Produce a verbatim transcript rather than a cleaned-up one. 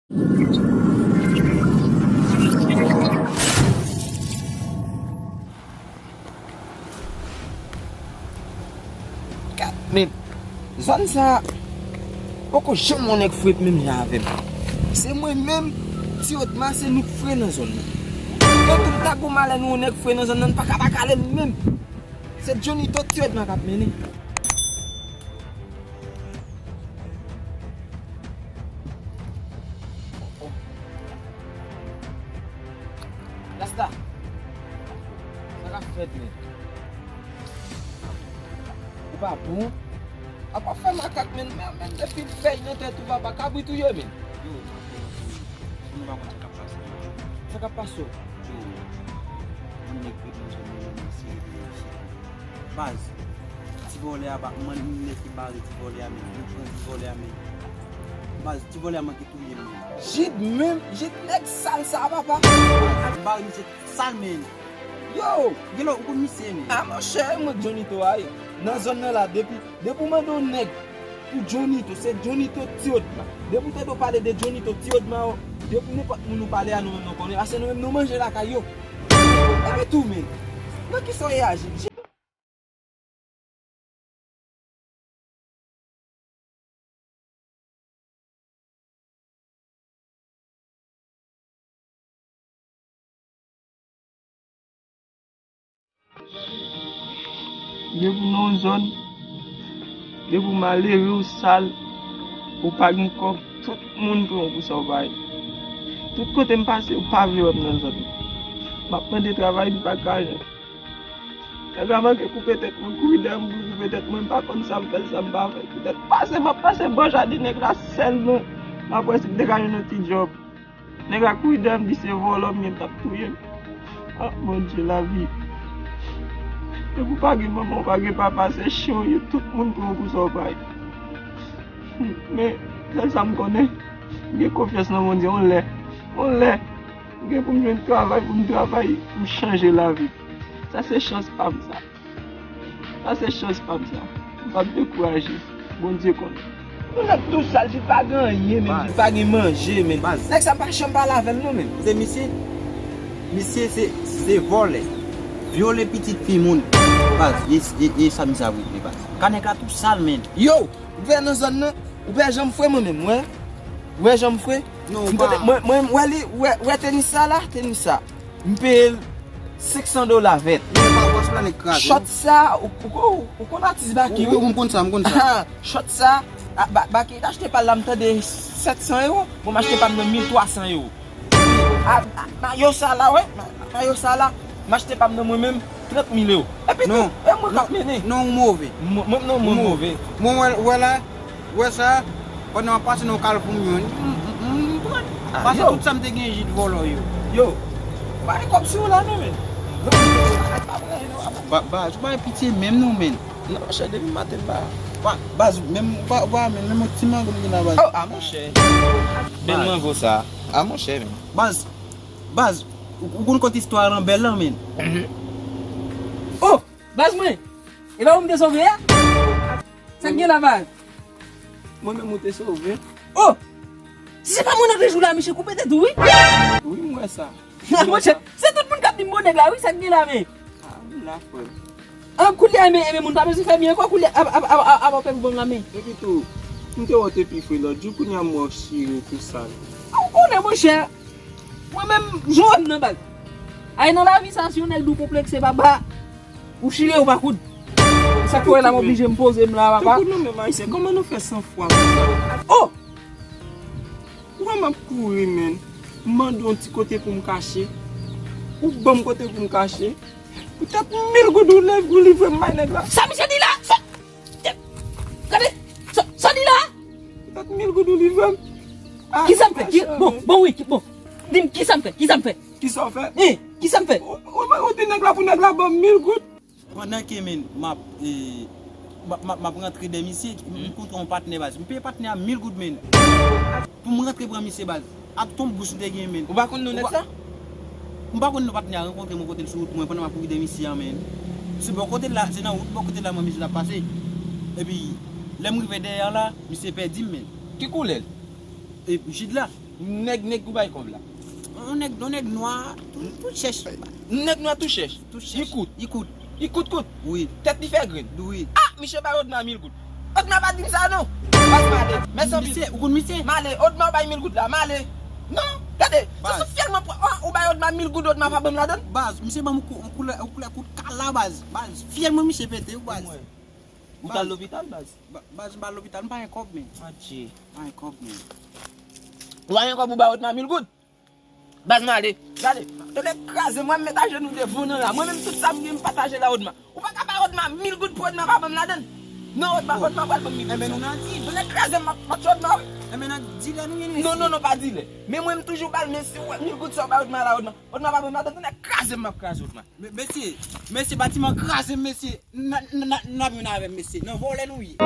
Gad, men, zòn sa a, poko janm yon nèg fre menm jan avè m. Se mwen menm, Ti Odma, se nou k fre nan zòn nan. Gen tout ta gwo malè nou yon nèg fre nan zòn nan, n pa ka pa kale l menm. Se Johnny Tòt Ti Odma k ap mennen. Rasta, sa k ap fèt, men? Ou pa bon? Apa fè makak, men, men, men, depi fèy nan tèt ou, papa, kabrit ou ye, men. Yo, nou pa konn sa k ap pase. Sa k ap pase w? Yo, yon nèg ret nan zòn nan, men se reveye isit. Baz, ti vòlè a, ba, man, nèg ki bare ti vòlè a, men, yo pran ti vòlè a, men. Baz, ti vòlè a manke touye m, men. Jid menm, Jid nèg sal sa, papa. Baz, bare misye sal, men. Yo! Genlè ou konn misye, men. A, monchè, mwen Johnny To a ye. Nan zòn nan la, depi, depi w mande yon nèg pou Johnny To, se Johnny To Ti Odma. Depi w tande w pale de Johnny To Ti Odma, depi nenpòt moun ou pale a, nou menm nou konnen. Paske nou menm nou manje lakay yo. Epi tou, men. Nan kisa w ye a, Jid? Depi w nan yon zòn, depi w malere, w sal, ou pa gen kòb, tout moun pran w pou sa w pa ye. Tout kote m pase, ou pa vle wè m nan zòn nan. M ap mande travay, m pa ka jwenn. Nèg la manke koupe tèt mwen, kouri dèyè m pou l koupe tèt mwen, m pa konn sa m fè l, sa m pa fè l. Poutèt pase m ap pase bò jaden nèg la sèlman, m ap wè si m te ka jwenn yon ti djòb. Nèg la kouri dèyè m, di se vòlò m ye, l t ap touye m. Ah, Bondye, lavi. Depi w pa gen manman, w pa gen papa, se chen w ye, tout moun pran w pou sa w pa ye. Men, sèl sa m konnen, m gen konfyans nan Bondye, yon lè, yon lè, m gen pou m jwenn travay, pou m travay, pou m chanje lavi. Sa se chans pa m sa. Sa se chans pa m sa. M p ap dekouraje. Bondye konnen. Yon nèg tou sal, Jid pa gen anyen, men, Jid pa gen manje, men. Nèg sa m pa janm pale avè l non, men. Koute misye, misye se, se vòlè. Vyole pitit fi moun. Baz, e, e, e sa misye ap regle, baz. Ka nèg la tou sal, men. Yo, ou wè nan zòn nan, ou wè jan m fre mwen menm, wè. Ou wè jan m fre? Non, ou pa. Mwen, mwen, mwen, wè li, wè, wè tenis sa la, tenis sa. M peye l senk san dola vèt. Men pa wòch la nèg kraze. Chòt sa, ou, ou, ou, ou konn atis Baky, wi. Wi, m konn sa, m konn sa. Chòt sa, a, Ba-, Baky achte pa l la, m tande sèt san ewo. Bon, m achte pa m nan mil twa san ewo. A, a, mayo sa la, wi, ma-, mayo sa la, m achte pa m nan mwen menm trant mil ewo. Epi tou, e mwen k ap mennen. Non, ou move. Mwen, mwen, non, mwen move. Mwen wè, wè la, Ou wè sa? Pandan w ap pase nan yon kalfou m jwenn. M, m, m, m pran. Pase tout sa m te gen, Jid vòlò yo. Yo, pa gen kòb sou ou la non, men. Ba, baz, ou pa gen pitye menm non, men. Non, monchè, depi maten m pa. Ba, baz, menm, ba, ba, men, menm yon ti mango m gen la, baz. Oh, a, monchè. Bèl mango sa. A, monchè, men. Baz, baz, ou, ou konn kont istwa Lanbèl lan, men. Oh, baz mwen. E pa ou m te sove a? Sa k gen la, baz? Mwen menm ou te sove. Oh! Si se pa mwen nan de jou la, misye koupe tèt ou, wi. Wi, m wè sa. Monchè, se tout moun k ap di m bon nèg la, wi, sa k gen la, men. A, wi, la, frè m. An, koulye a, men, men moun pa bezwen fè byen ankò, koulye a, ap, ap, ap, ap, ap fè pou ban m la, men. Epi tou, m te wè w te pi fre lòt jou, kounye a m wè w chire tou sal. Ou konnen, monchè. Mwen menm, jan w wè m nan, baz. Ay, nan lavi sa, si yon nèg di w konplekse, papa. Ou chire, ou pa koud. Sa k fè w wè la m oblije m poze m la, papa. Tankou nou menm Ayisyen, kòman nou fè san fwa konsa? Oh! Ou wè m ap kouri, men. M mande w yon ti kote pou m kache. Ou ban m kote pou m kache. Poutèt mil goud ou lev-, ou livre m bay nèg la. Sa misye di la? Sa, gade, sa, sa di la? Poutèt mil goud ou livre m. Ah, kisa m fè? Ki, bon, bon, wi, ki, bon. Di m kisa m fè? Kisa m fè? Kisa w fè? Hein, kisa m fè? Ou, ou, ou di nèg la pou nèg la ban m mil goud. Pandan ke, men, m ap, e, m ap, m ap, m ap rantre dèyè misye, m kontre yon patnè, baz. M peye patnè a mil goud, men. Pou m rantre pran misye, baz. Ak ton bous m te gen, men. Ou pa konn non nèg sa? M pa konn non patnè a, rankontre mwen kote l sou wout mwen pandan m ap kouri dèyè misye a, men. Se bò kote l la, se nan wout bò kote l la mwen misye t ap pase. Epi, lè m rive dèyè a la, misye pèdi m, men. Ki koulè l? E, Jid la. Nèg, nèg ou bay kòb la. On nèg, on nèg nwa, tou, tou chèch. Nèg nwa tou chèch. Tou chèch. Li kout. Li kout. Li kout kout. Wi. Tèt li fè grenn. Wi. Ah, misye bay Odma mil goud. Odma pa di m sa non. Baz, m ale. Mèsi anpil. Misye, ou konn misye? M ale. Odma bay mil goud la. M ale. Non, gade. Se sou fyèl mwen pran. Ou bay Odma mil goud, Odma pa ban m ladann. Baz, misye ban m on koulè, on koulè kout kala, baz. Baz, fyèl mwen misye pete, wi, baz. Ou t al lopital, baz? Baz, m pa al lopital, m pa gen kòb, men. Adje. M pa gen kòb, men. Ou pa gen kòb, ou bay Odma mil goud. Baz, m ale. Gade. Tande kraze, mwen m met ajenou devan nan la. Mwen menm tout sa m gen m pataje la Odma. Ou pa ka bay Odma mil goud pou Odma pa ban m ladann. Non, Odma, Odma pral ban m mil goud. Enben nou nan dil. Tande kraze, m ap tchè Odma, wi. Enben nan dilè nou ye nou. Non, non, non, pa dilè. Men mwen m toujou ba l, men si w wè mil goud sa w bay Odma la Odma. Odma pa ban m ladann, tande kraze m ap kraze Odma. Mesye, mesye, batiman kraze m, mesye. N ap jwenn avè m, mesye. Nan vòlè nou ye.